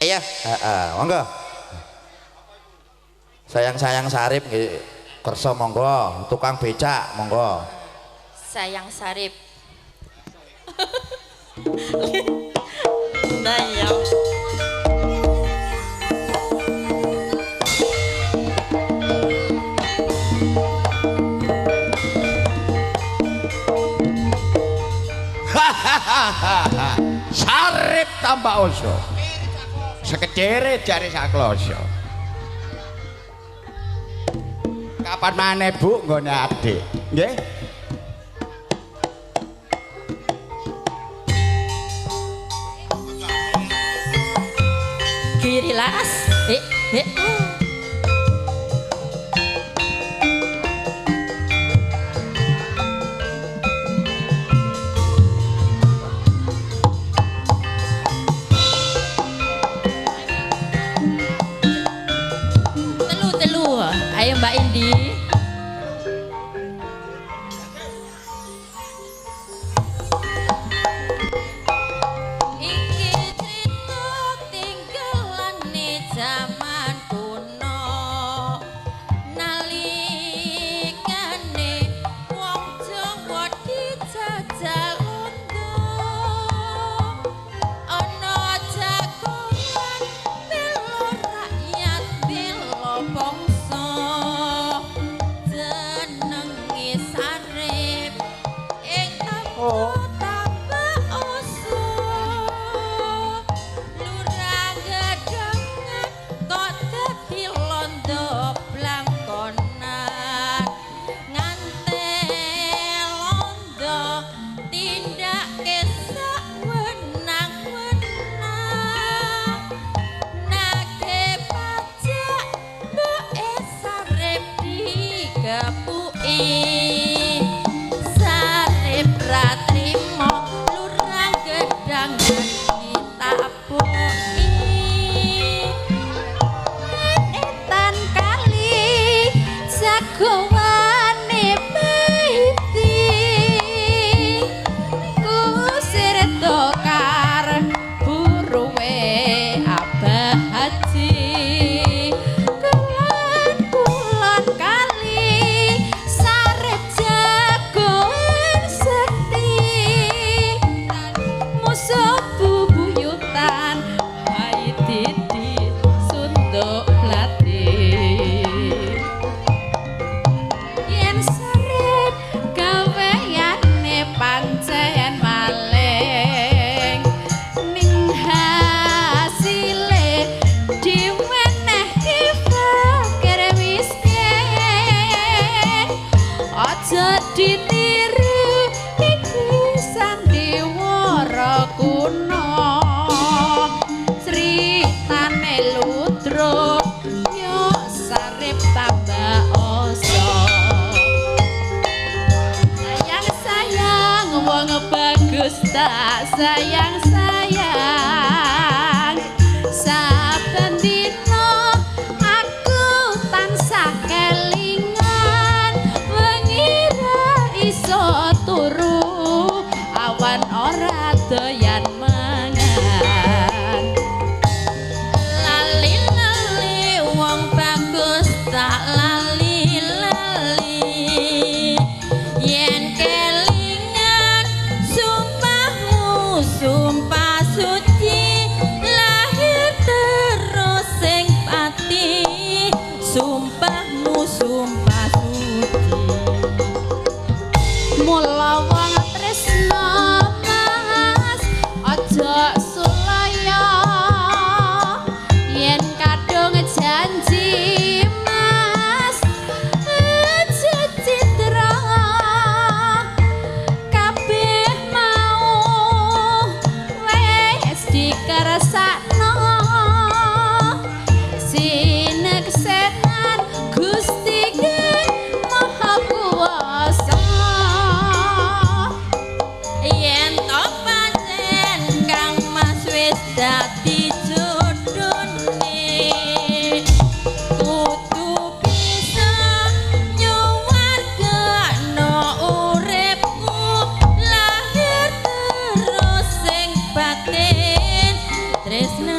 Iya, heeh, monggo. Sayang-sayang Sarip nggih kersa monggo, tukang becak monggo. Sayang Sarip. Nah iya. Hahaha. Sarip tambah oso. Sekecere jare sakloso. Kapan maneh Bu nggone adik? Nggih. Kiri las. Telu. Ayo Mbak Indi. Iki crita tinggalane jaman kuno, nalikane wong Jawa dijajal Londo, ana jagoan bela rakyat bela bangsa, jenenge Sarip ing tambah oso, lurah gedhengan kok dadi londo blangkonan, ngante londo tindake sak wenang-wenang, nagih pajak mboke Sarip digepuki. Sarip ra trimo lurah gedhangan ditabuki. Etan kali jagoane Baiti, kusir dokar buruwe Abah Haji, kulon kulon kali Sarip jagoan sekti, musuh bubuyutan Haiti di sunduk blati. Yen Sarip gaweyane pancen maling, ning hasile diwenehke fakir miskin. Aja ditiru iki sandiwara kuno, critane ludruk yo Sarip tambah oso. Sayang sayang wong bagus tak sayang sayang, saben dina aku tansah kelingan, wengi ra iso turu awan ora doyan mangan. Lali lali wong bagus tak lali lali, yen kelingan sumpahmu sumpah suci, lahir terus sing pati, sumpahmu sumpah suci. Mula wong tresno Mas aja sulaya, yen kadung janji Mas aja citra, kabeh mau wis dikersakno, sineksenan Gusti Kang Maha Kuwasa. Yen to pancen Kang Mas wis dadi jodhone, kudu bisa nyuwargakno uripku, lahir terus sing batin, tresna